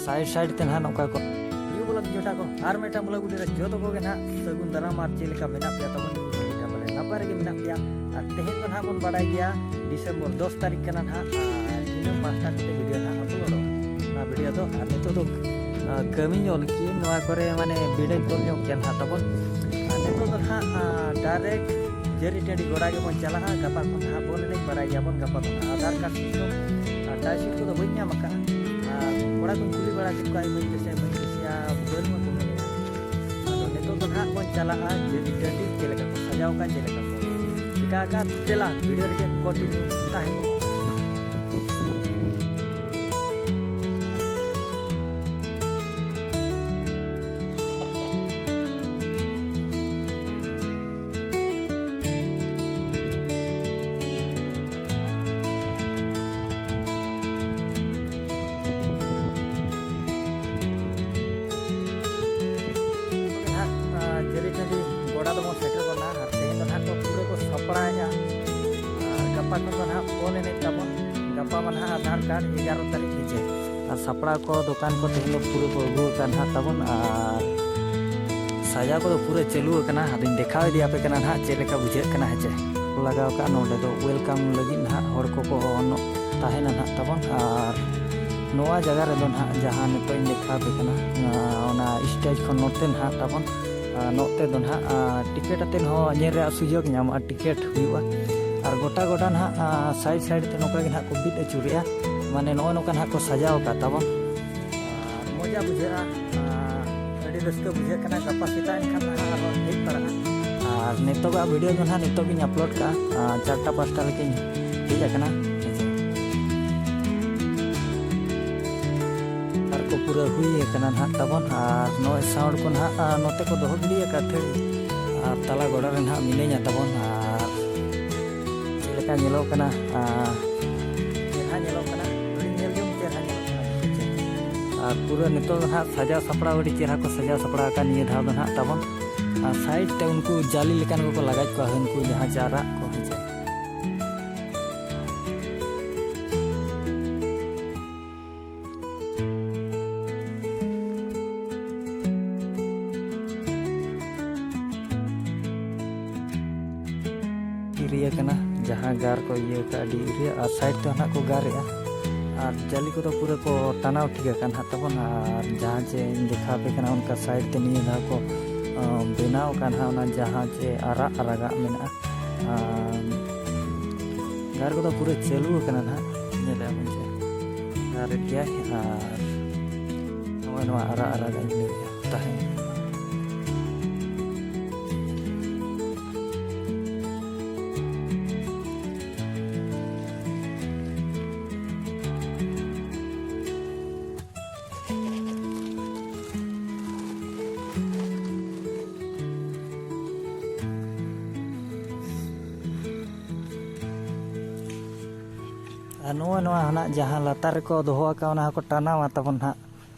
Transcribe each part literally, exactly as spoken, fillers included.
Side side ᱛᱮ ᱱᱟᱦᱟᱜ ᱱᱚᱝᱠᱟ ᱠᱚ ᱤᱭᱩ ᱵᱞᱚᱜ ᱡᱚᱴᱟ ᱠᱚ ᱟᱨ ᱢᱤᱫᱴᱟᱝ ᱵᱞᱚᱜ ᱵᱷᱤᱰᱤᱭᱳ ᱨᱮ ᱡᱚᱛᱚ ᱠᱚᱜᱮ ᱱᱟᱦᱟᱜ ᱥᱟᱹᱜᱩᱱ ᱫᱟᱨᱟᱢ ᱟᱨ ᱪᱮᱫ ᱞᱮᱠᱟ ᱢᱮᱱᱟᱜ ᱯᱮᱭᱟ ᱛᱟᱵᱚᱱ ᱱᱟᱯᱟᱭ ᱨᱮᱜᱮ ᱢᱮᱱᱟᱜ ᱯᱮᱭᱟ᱾ ᱟᱨ ᱛᱮᱦᱮᱧ ᱫᱚ ᱱᱟᱦᱟᱜ ᱵᱚᱱ ᱵᱟᱲᱟᱭ ᱜᱮᱭᱟ ᱰᱤᱥᱮᱢᱵᱚᱨ ᱫᱚᱥ ᱛᱟᱹᱨᱤᱠᱷ ᱠᱟᱱᱟ ᱱᱟᱦᱟᱜ ᱟᱨ ᱫᱤᱱᱟᱹᱢ ᱯᱟᱸᱪᱴᱟ ᱠᱟᱛᱮ ᱵᱷᱤᱰᱤᱭᱳ ᱱᱟᱦᱟᱜ ᱟᱯᱞᱳᱰᱚᱜᱼᱟ᱾ ᱚᱱᱟ ᱵᱷᱤᱰᱤᱭᱳ ᱫᱚ ᱟᱨ ᱱᱤᱛᱚᱜ ᱫᱚ ᱠᱟᱹᱢᱤ ᱧᱚᱜ ᱞᱟᱹᱜᱤᱫ ᱱᱚᱣᱟ ᱠᱚᱨᱮ ᱢᱟᱱᱮ ᱵᱤᱰᱟᱹᱧ ᱛᱚᱞ ᱧᱚᱜ ᱠᱮᱭᱟ ᱱᱟᱦᱟᱜ ᱛᱟᱵᱚᱱ᱾ ᱟᱨ ᱱᱤᱛᱚᱜ ᱫᱚ ᱱᱟᱦᱟᱜ ᱰᱟᱭᱨᱮᱠᱴ ᱡᱟᱹᱨᱤ ᱴᱟᱺᱰᱤ ᱜᱚᱰᱟ ᱜᱮᱵᱚᱱ ᱪᱟᱞᱟᱜᱼᱟ᱾ ᱜᱟᱯᱟ ᱠᱷᱚᱱ ᱱᱟᱦᱟᱜ ᱵᱚᱞ ᱮᱱᱮᱡ ᱵᱟᱲᱟᱭ ᱜᱮᱭᱟᱵᱚᱱ᱾ ᱜᱟᱯᱟ ᱫᱚ ᱱᱟᱦᱟᱜ ᱟᱫᱷᱟᱨ ᱠᱟᱨᱰ ᱥᱤᱥᱴᱮᱢ ᱟᱨ ᱴᱟᱭ ᱥᱤᱴ ᱠᱚᱫᱚ ᱵᱟᱹᱧ ᱧᱟᱢ ᱟᱠᱟᱫᱼᱟ᱾ ᱟᱨ ᱠᱚᱲᱟ ᱠᱚᱧ ᱠᱩᱞᱤ ᱵᱟᱲᱟ ᱠᱮᱫ ᱠᱚᱣᱟ ᱤᱢᱟᱹᱧ ᱯᱮᱥᱮ ᱤᱢᱟᱹᱧ ᱯᱮᱥᱮ ᱟᱨ ᱵᱟᱹᱱᱩᱜ ᱟᱠᱚ ᱢᱮᱱᱮᱫᱼᱟ᱾ ᱟᱫᱚ ᱱᱤᱛᱚᱜ ᱫᱚ ᱱᱟᱦᱟᱜ ᱵᱚᱱ ᱪᱟᱞᱟᱜᱼᱟ ᱡᱟᱹᱨᱤ ᱴᱟᱺᱰᱤ ᱪᱮᱫ ᱞᱮᱠᱟ ᱠᱚ ᱥᱟᱡᱟᱣ ᱟᱠᱟᱫ ᱪᱮᱫ ᱞᱮᱠᱟ ᱠᱚ ᱪᱤᱠᱟ ᱟᱠᱟᱫ ᱫᱮᱞᱟ ᱵᱷᱤᱰᱤᱭᱳ ᱨᱮᱜᱮ ᱠᱚᱱᱴᱤᱱᱤᱭᱩ ᱛᱟᱦᱮᱱ ᱢᱟ᱾ ᱱᱟᱦᱟᱜ ᱡᱟᱹᱨᱤ ᱴᱟᱺᱰᱤ ᱜᱚᱰᱟ ᱫᱚᱵᱚᱱ ᱥᱮᱴᱮᱨ ᱜᱚᱫ ᱱᱟ ᱟᱨ ᱛᱮᱦᱮᱧ ᱫᱚ ᱱᱟᱦᱟᱜ ᱠᱚ ᱯᱩᱨᱟᱹ ᱠᱚ ᱥᱟᱯᱲᱟᱣᱮᱫᱼᱟ᱾ ᱟᱨ ᱜᱟᱯᱟ ᱠᱷᱚᱱ ᱫᱚ ᱱᱟᱦᱟᱜ ᱵᱚᱞ ᱮᱱᱮᱡ ᱛᱟᱵᱚᱱ᱾ ᱜᱟᱯᱟ ᱢᱟ ᱱᱟᱦᱟᱜ ᱟᱫᱷᱟᱨ ᱠᱟᱨᱰ ᱮᱜᱟᱨᱚ ᱛᱟᱹᱨᱤᱠᱷ ᱦᱮᱸᱪᱮ᱾ ᱟᱨ ᱥᱟᱯᱲᱟᱣ ᱠᱚ ᱫᱚᱠᱟᱱ ᱠᱚ ᱛᱮᱦᱮᱧ ᱫᱚ ᱯᱩᱨᱟᱹ ᱠᱚ ᱟᱹᱜᱩ ᱟᱠᱟᱫ ᱱᱟᱦᱟᱜ ᱛᱟᱵᱚᱱ᱾ ᱟᱨ ᱥᱟᱡᱟᱣ ᱠᱚᱫᱚ ᱯᱩᱨᱟᱹ ᱪᱟᱹᱞᱩ ᱟᱠᱟᱱᱟ᱾ ᱟᱫᱚᱧ ᱫᱮᱠᱷᱟᱣ ᱤᱫᱤᱭᱟᱯᱮ ᱠᱟᱱᱟ ᱱᱟᱦᱟᱜ ᱪᱮᱫ ᱞᱮᱠᱟ ᱵᱩᱡᱷᱟᱹᱜ ᱠᱟᱱᱟ ᱦᱮᱸᱪᱮ᱾ ᱞᱟᱜᱟᱣ ᱠᱟᱜᱼᱟ ᱱᱚᱰᱮ ᱫᱚ ᱣᱮᱞᱠᱟᱢ ᱞᱟᱹᱜᱤᱫ ᱱᱟᱦᱟᱜ ᱦᱚᱲ ᱠᱚᱠᱚ ᱛᱟᱦᱮᱱᱟ ᱱᱟᱦᱟᱜ ᱛᱟᱵᱚᱱ᱾ ᱟᱨ ᱱᱚᱣᱟ ᱡᱟᱭᱜᱟ ᱨᱮᱫᱚ ᱱᱟᱦᱟᱜ ᱡᱟᱦᱟᱸ ᱱᱤᱛᱚᱜ ᱤᱧ ᱫᱮᱠᱷᱟᱣ ᱟᱯᱮ ᱠᱟᱱᱟ ᱚᱱᱟ ᱥᱴᱮᱡᱽ ᱠᱷᱚᱱ ᱱᱚᱛᱮ ᱱᱟᱦᱟᱜ ᱛᱟᱵᱚᱱ᱾ ᱟᱨ ᱱᱚᱛᱮ ᱫᱚ ᱱᱟᱦᱟᱜ ᱴᱤᱠᱤᱴ ᱟᱛᱮᱫ ᱦᱚᱸ ᱧᱮᱞ ᱨᱮᱭᱟᱜ ᱥᱩᱡᱳᱜᱽ ᱧᱟᱢᱚᱜᱼᱟ᱾ ᱴᱤᱠᱤᱴ ᱦᱩᱭᱩᱜᱼᱟ᱾ ᱟᱨ ᱜᱚᱴᱟ ᱜᱚᱴᱟ ᱱᱟᱦᱟᱜ ᱥᱟᱭᱤᱰ ᱥᱟᱭᱤᱰ ᱛᱮ ᱱᱚᱝᱠᱟ ᱜᱮ ᱱᱟᱦᱟᱜ ᱠᱚ ᱵᱤᱫ ᱟᱹᱪᱩᱨᱮᱜᱼᱟ᱾ ᱢᱟᱱᱮ ᱱᱚᱜᱼᱚᱭ ᱱᱚᱝᱠᱟ ᱱᱟᱦᱟᱜ ᱠᱚ ᱥᱟᱡᱟᱣ ᱟᱠᱟᱫ ᱛᱟᱵᱚᱱ᱾ ᱟᱨ ᱢᱚᱡᱟ ᱵᱩᱡᱷᱟᱹᱜᱼᱟ᱾ ᱟᱨ ᱟᱹᱰᱤ ᱨᱟᱹᱥᱠᱟᱹ ᱵᱩᱡᱷᱟᱹᱜ ᱠᱟᱱᱟ᱾ ᱜᱟᱯᱟ ᱥᱮᱛᱟᱜ ᱮᱱᱠᱷᱟᱱ ᱱᱟᱦᱟᱜ ᱟᱨᱦᱚᱸ ᱦᱮᱡ ᱯᱟᱲᱟᱜᱼᱟ᱾ ᱟᱨ ᱱᱤᱛᱚᱜᱟᱜ ᱵᱷᱤᱰᱤᱭᱳ ᱫᱚ ᱱᱟᱦᱟᱜ ᱱᱤᱛᱚᱜ ᱜᱤᱧ ᱟᱯᱞᱳᱰ ᱠᱟᱜᱼᱟ᱾ ᱟᱨ ᱪᱟᱨᱴᱟ ᱯᱟᱸᱪᱴᱟ ᱞᱮᱠᱟᱧ ᱦᱮᱡ ᱟᱠᱟᱱᱟ᱾ ᱟᱨ ᱠᱚ ᱯᱩᱨᱟᱹ ᱦᱩᱭ ᱟᱠᱟᱱᱟ ᱱᱟᱦᱟᱜ ᱛᱟᱵᱚᱱ᱾ ᱟᱨ ᱱᱚᱜᱼᱚᱭ ᱥᱟᱣᱩᱱᱰ ᱠᱚ ᱱᱟᱦᱟᱜ ᱟᱨ ᱱᱚᱛᱮ ᱠᱚ ᱫᱚᱦᱚ ᱜᱤᱰᱤ ᱟᱠᱟᱫ ᱛᱷᱟᱹᱨᱤ᱾ ᱟᱨ ᱛᱟᱞᱟ ᱜᱚᱰᱟ ᱨᱮ ᱱᱟᱦᱟᱜ ᱢᱤᱱᱟᱹᱧᱟ ᱛᱟᱵᱚᱱ᱾ ᱟᱨ ᱪᱮᱫ ᱞᱮᱠᱟ ᱧᱮᱞᱚᱜ ᱠᱟᱱᱟ? ᱟᱨ ᱪᱮᱦᱨᱟ ᱧᱮᱞᱚᱜ ᱠᱟᱱᱟ᱾ ᱟᱹᱰᱤ ᱧᱮᱞ ᱡᱚᱝ ᱪᱮᱦᱨᱟ ᱧᱮᱞᱚᱜ ᱠᱟᱱᱟ᱾ ᱟᱨ ᱯᱩᱨᱟᱹ ᱱᱤᱛᱚᱜ ᱫᱚ ᱱᱟᱦᱟᱜ ᱥᱟᱡᱟᱣ ᱥᱟᱯᱲᱟᱣ ᱟᱹᱰᱤ ᱪᱮᱦᱨᱟ ᱠᱚ ᱥᱟᱡᱟᱣ ᱥᱟᱯᱲᱟᱣ ᱟᱠᱟᱫ ᱱᱤᱭᱟᱹ ᱫᱷᱟᱣ ᱫᱚ ᱱᱟᱦᱟᱜ ᱛᱟᱵᱚᱱ᱾ ᱟᱨ ᱥᱟᱭᱤᱰ ᱛᱮ ᱩᱱᱠᱩ ᱡᱟᱹᱞᱤ ᱞᱮᱠᱟᱱ ᱠᱚᱠᱚ ᱞᱟᱜᱟᱣ ᱠᱚᱣᱟ, ᱩᱱᱠᱩ ᱡᱟᱦᱟᱸ ᱪᱟᱨᱟᱜ ᱠᱚ ᱦᱮᱸᱪᱮ᱾ ᱠᱟᱱᱟ, ᱡᱟᱦᱟᱸ ᱜᱟᱨ ᱠᱚ ᱤᱭᱟᱹ ᱠᱟᱜᱼᱟ ᱟᱹᱰᱤ area, ᱟᱨ side ᱛᱮᱦᱚᱸ ᱱᱟᱦᱟᱜ ᱠᱚ ᱜᱟᱨᱮᱜᱼᱟ᱾ ᱟᱨ ᱡᱟᱹᱞᱤ ᱠᱚᱫᱚ ᱯᱩᱨᱟᱹ ᱠᱚ ᱴᱟᱱᱟᱣ ᱴᱷᱤᱠ ᱟᱠᱟᱱ ᱦᱟᱸᱜ ᱛᱟᱵᱚᱱ᱾ ᱟᱨ ᱡᱟᱦᱟᱸ ᱡᱮ ᱤᱧ ᱫᱮᱠᱷᱟᱣ ᱟᱯᱮ ᱠᱟᱱᱟ, ᱚᱱᱠᱟ side ᱛᱮ ᱱᱤᱭᱟᱹ ᱫᱷᱟᱣ ᱠᱚ, ᱟᱸ, ᱵᱮᱱᱟᱣ ᱟᱠᱟᱱ ᱦᱟᱸᱜ, ᱚᱱᱟ ᱡᱟᱦᱟᱸ ᱡᱮ ᱟᱨᱟᱜ ᱟᱨᱟᱜᱟᱜ ᱢᱮᱱᱟᱜᱼᱟ᱾ ᱟᱨ ᱜᱟᱨ ᱠᱚᱫᱚ ᱯᱩᱨᱟᱹ ᱪᱟᱹᱞᱩ ᱟᱠᱟᱱᱟ ᱱᱟᱦᱟᱜ, ᱧᱮᱞᱮᱫᱼᱟ ᱵᱚᱱ ᱪᱮ ᱜᱟᱨᱮᱫ ᱜᱮᱭᱟᱭ᱾ ᱟᱨ ᱱᱚᱜᱼᱚᱭ ᱱᱚᱣᱟ ᱟᱨᱟᱜ ᱟᱨᱟᱜᱟᱜ ᱤᱧ ᱞᱟᱹᱭᱮᱫᱼᱟ ᱛᱟᱦᱮᱸᱫ᱾ ᱟᱨ ᱱᱚᱜᱼᱚᱭ ᱱᱚᱣᱟ ᱦᱟᱱᱟᱜ ᱡᱟᱦᱟᱸ ᱞᱟᱛᱟᱨ ᱨᱮᱠᱚ ᱫᱚᱦᱚ ᱟᱠᱟᱫ, ᱚᱱᱟ ᱦᱚᱸᱠᱚ ᱴᱟᱱᱟᱣᱟ ᱛᱟᱵᱚᱱ ᱱᱟᱦᱟᱜ᱾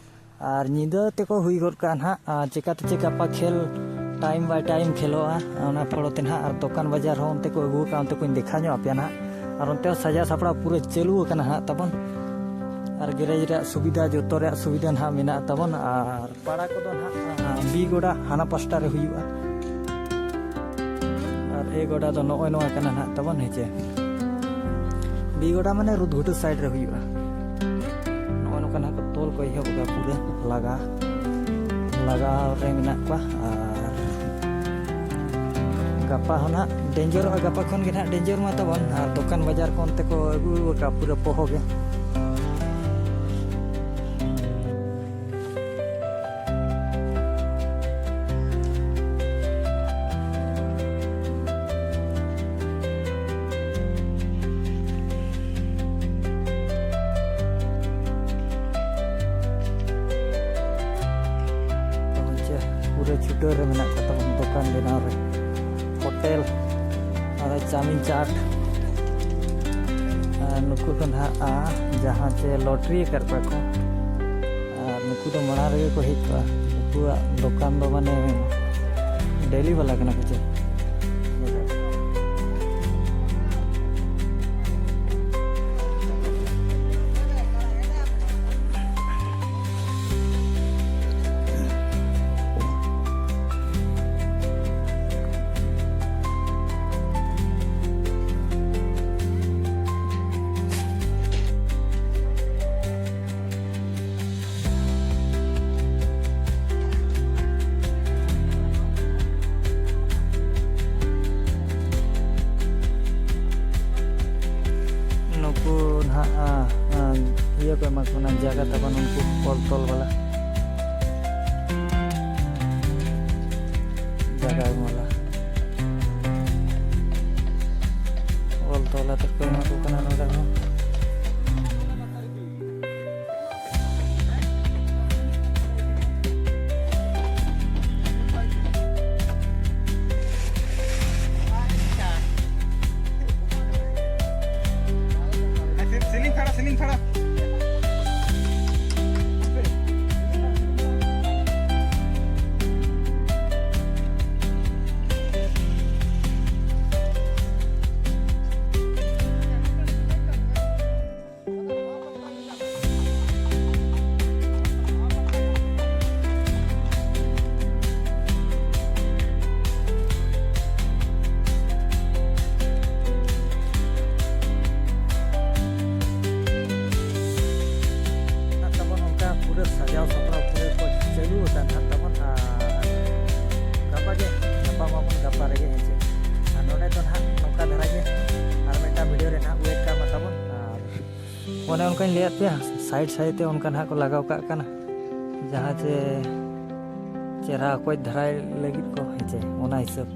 ᱟᱨ ᱧᱤᱫᱟᱹ ᱛᱮᱠᱚ ᱦᱩᱭ ᱜᱚᱫ ᱠᱟᱜᱼᱟ ᱱᱟᱦᱟᱜ, ᱟᱨ ᱪᱮᱠᱟᱛᱮ ᱪᱮ ᱜᱟᱯᱟ ᱠᱷᱮᱞ time by time ᱠᱷᱮᱞᱚᱜᱼᱟ, ᱚᱱᱟ ᱯᱷᱚᱲᱚ ᱛᱮ ᱱᱟᱦᱟᱜ᱾ ᱟᱨ ᱫᱚᱠᱟᱱ ᱵᱟᱡᱟᱨ ᱦᱚᱸ ᱚᱱᱛᱮ ᱠᱚ ᱟᱹᱜᱩ ᱟᱠᱟᱫᱼᱟ, ᱚᱱᱛᱮ ᱠᱚᱧ ᱫᱮᱠᱷᱟᱣ ᱧᱚᱜ ᱟᱯᱮᱭᱟ ᱱᱟᱦᱟᱜ᱾ ᱟᱨ ᱚᱱᱛᱮ ᱦᱚᱸ ᱥᱟᱡᱟᱣ ᱥᱟᱯᱲᱟᱣ ᱯᱩᱨᱟᱹ ᱪᱟᱹᱞᱩ ᱟᱠᱟᱱᱟ ᱱᱟᱦᱟᱜ ᱛᱟᱵᱚᱱ᱾ ᱟᱨ garage ᱨᱮᱭᱟᱜ ᱥᱩᱵᱤᱫᱷᱟ, ᱡᱚᱛᱚ ᱨᱮᱭᱟᱜ ᱥᱩᱵᱤᱫᱷᱟ ᱱᱟᱦᱟᱜ ᱢᱮᱱᱟᱜ ᱛᱟᱵᱚᱱ᱾ ᱟᱨ ᱯᱟᱲᱟ ᱠᱚᱫᱚ ᱱᱟᱦᱟᱜ, ᱟᱸ, B ᱜᱚᱰᱟ ᱦᱟᱱᱟ ᱯᱟᱥᱴᱟ ᱨᱮ ᱦᱩᱭᱩᱜᱼᱟ᱾ ᱟᱨ A ᱜᱚᱰᱟ ᱫᱚ ᱱᱚᱜᱼᱚᱭ ᱱᱚᱣᱟ ᱠᱟᱱᱟ ᱱᱟᱦᱟᱜ ᱛᱟᱵᱚᱱ, ᱦᱮᱸ ᱪᱮ᱾ B ᱜᱚᱰᱟ ᱢᱟᱱᱮ ᱨᱩᱫᱽᱜᱷᱩᱴᱩ side ᱨᱮ ᱦᱩᱭᱩᱜᱼᱟ᱾ ᱱᱚᱜᱼᱚᱭ ᱱᱚᱝᱠᱟ ᱱᱟᱦᱟᱜ ᱠᱚ ᱛᱚᱞ ᱠᱚ ᱮᱦᱚᱵ ᱮᱫᱟ, ᱯᱩᱨᱟᱹ ᱞᱟᱜᱟ, ᱞᱟᱜᱟᱣ ᱨᱮ ᱢᱮᱱᱟᱜ ᱠᱚᱣᱟ᱾ ᱟᱨ ᱜᱟᱯᱟ ᱦᱚᱸ ᱱᱟᱦᱟᱜ ᱰᱮᱧᱡᱚᱨᱚᱜᱼᱟ, ᱜᱟᱯᱟ ᱠᱷᱚᱱ ᱜᱮ ᱱᱟᱦᱟᱜ ᱰᱮᱧᱡᱚᱨ ᱢᱟ ᱛᱟᱵᱚᱱ᱾ ᱟᱨ ᱫᱚᱠᱟᱱ ᱵᱟᱡᱟᱨ ᱠᱚ ᱚᱱᱛᱮ ᱠᱚ ᱟᱹᱜᱩ ᱟᱠᱟᱫᱼᱟ ᱯᱩᱨᱟᱹ ᱯᱚᱦᱚ ᱜᱮ᱾ ᱛᱚ ᱪᱮ ᱯᱩᱨᱟᱹ ᱪᱷᱩᱴᱟᱹᱣ ᱨᱮ ᱢᱮᱱᱟᱜ ᱠᱚ ᱛᱟᱵᱚᱱ ᱫᱚᱠᱟᱱ ᱵᱮᱱᱟᱣ ᱨᱮ, ᱦᱳᱴᱮᱞ, ᱟᱨ ᱪᱟᱣᱢᱤᱱ ᱪᱟᱴ᱾ ᱟᱨ ᱱᱩᱠᱩ ᱫᱚ ᱱᱟᱦᱟᱜ, ᱟ, ᱡᱟᱦᱟᱸ ᱪᱮ ᱞᱚᱴᱨᱤ ᱟᱠᱟᱫ ᱠᱚᱣᱟ ᱠᱚ, ᱟᱨ ᱱᱩᱠᱩ ᱫᱚ ᱢᱟᱲᱟᱝ ᱨᱮᱜᱮ ᱠᱚ ᱦᱮᱡ ᱠᱚᱜᱼᱟ᱾ ᱱᱩᱠᱩᱣᱟᱜ ᱫᱚᱠᱟᱱ ᱫᱚ ᱢᱟᱱᱮ ᱰᱮᱞᱤ ᱵᱟᱞᱟ ᱠᱟᱱᱟ ᱠᱚ ᱪᱮ᱾ ᱦᱟᱸᱜ, ᱟ, ᱟ, ᱤᱭᱟᱹ ᱠᱚ ᱮᱢᱟ ᱠᱚ ᱠᱟᱱᱟ, ᱡᱟᱭᱜᱟ ᱛᱟᱵᱚᱱ ᱩᱱᱠᱩ ᱚᱞ ᱛᱚᱞ ᱵᱟᱞᱟ᱾ ᱡᱟᱭᱜᱟ ᱮᱢ ᱵᱟᱞᱟ᱾ ᱚᱞ ᱛᱚᱞ ᱟᱛᱮᱫ ᱠᱚ ᱮᱢᱟ ᱠᱚ ᱠᱟᱱᱟ ᱱᱚᱰᱮ ᱦᱚᱸ᱾ ᱥᱤᱞᱤᱝ ᱯᱷᱮᱲᱟ, ᱥᱤᱞᱤᱝ ᱯᱷᱮᱲᱟ᱾ ᱛᱟᱵᱚᱱ ᱚᱱᱠᱟ ᱯᱩᱨᱟᱹ ᱥᱟᱡᱟᱣ ᱥᱟᱯᱲᱟᱣ ᱯᱩᱨᱟᱹ ᱠᱚ ᱪᱟᱹᱞᱩ ᱟᱠᱟᱱ ᱦᱟᱸᱜ ᱛᱟᱵᱚᱱ᱾ ᱟᱨ ᱜᱟᱯᱟ ᱜᱮ ᱧᱟᱯᱟᱢ ᱟᱵᱚᱱ, ᱜᱟᱯᱟ ᱨᱮᱜᱮ, ᱦᱮᱸ ᱪᱮ᱾ ᱟᱨ ᱱᱚᱰᱮ ᱫᱚ ᱱᱟᱦᱟᱜ ᱱᱚᱝᱠᱟ ᱫᱷᱟᱨᱟ ᱜᱮ, ᱟᱨ ᱢᱤᱫᱴᱟᱝ ᱵᱷᱤᱰᱤᱭᱳ ᱨᱮ ᱱᱟᱦᱟᱜ ᱣᱮᱴ ᱠᱟᱜ ᱢᱟ ᱛᱟᱵᱚᱱ᱾ ᱟᱨ ᱚᱱᱮ ᱚᱱᱠᱟᱧ ᱞᱟᱹᱭᱟᱫ ᱯᱮᱭᱟ, ᱥᱟᱭᱤᱰ ᱥᱟᱭᱤᱰ ᱛᱮ ᱚᱱᱠᱟ ᱱᱟᱦᱟᱜ ᱠᱚ ᱞᱟᱜᱟᱣ ᱠᱟᱜ ᱠᱟᱱᱟ, ᱡᱟᱦᱟᱸ ᱪᱮ ᱪᱮᱦᱨᱟ ᱚᱠᱚᱡ ᱫᱷᱟᱨᱟᱭ ᱞᱟᱹᱜᱤᱫ ᱠᱚ, ᱦᱮᱸ ᱪᱮ, ᱚᱱᱟ ᱦᱤᱥᱟᱹᱵ᱾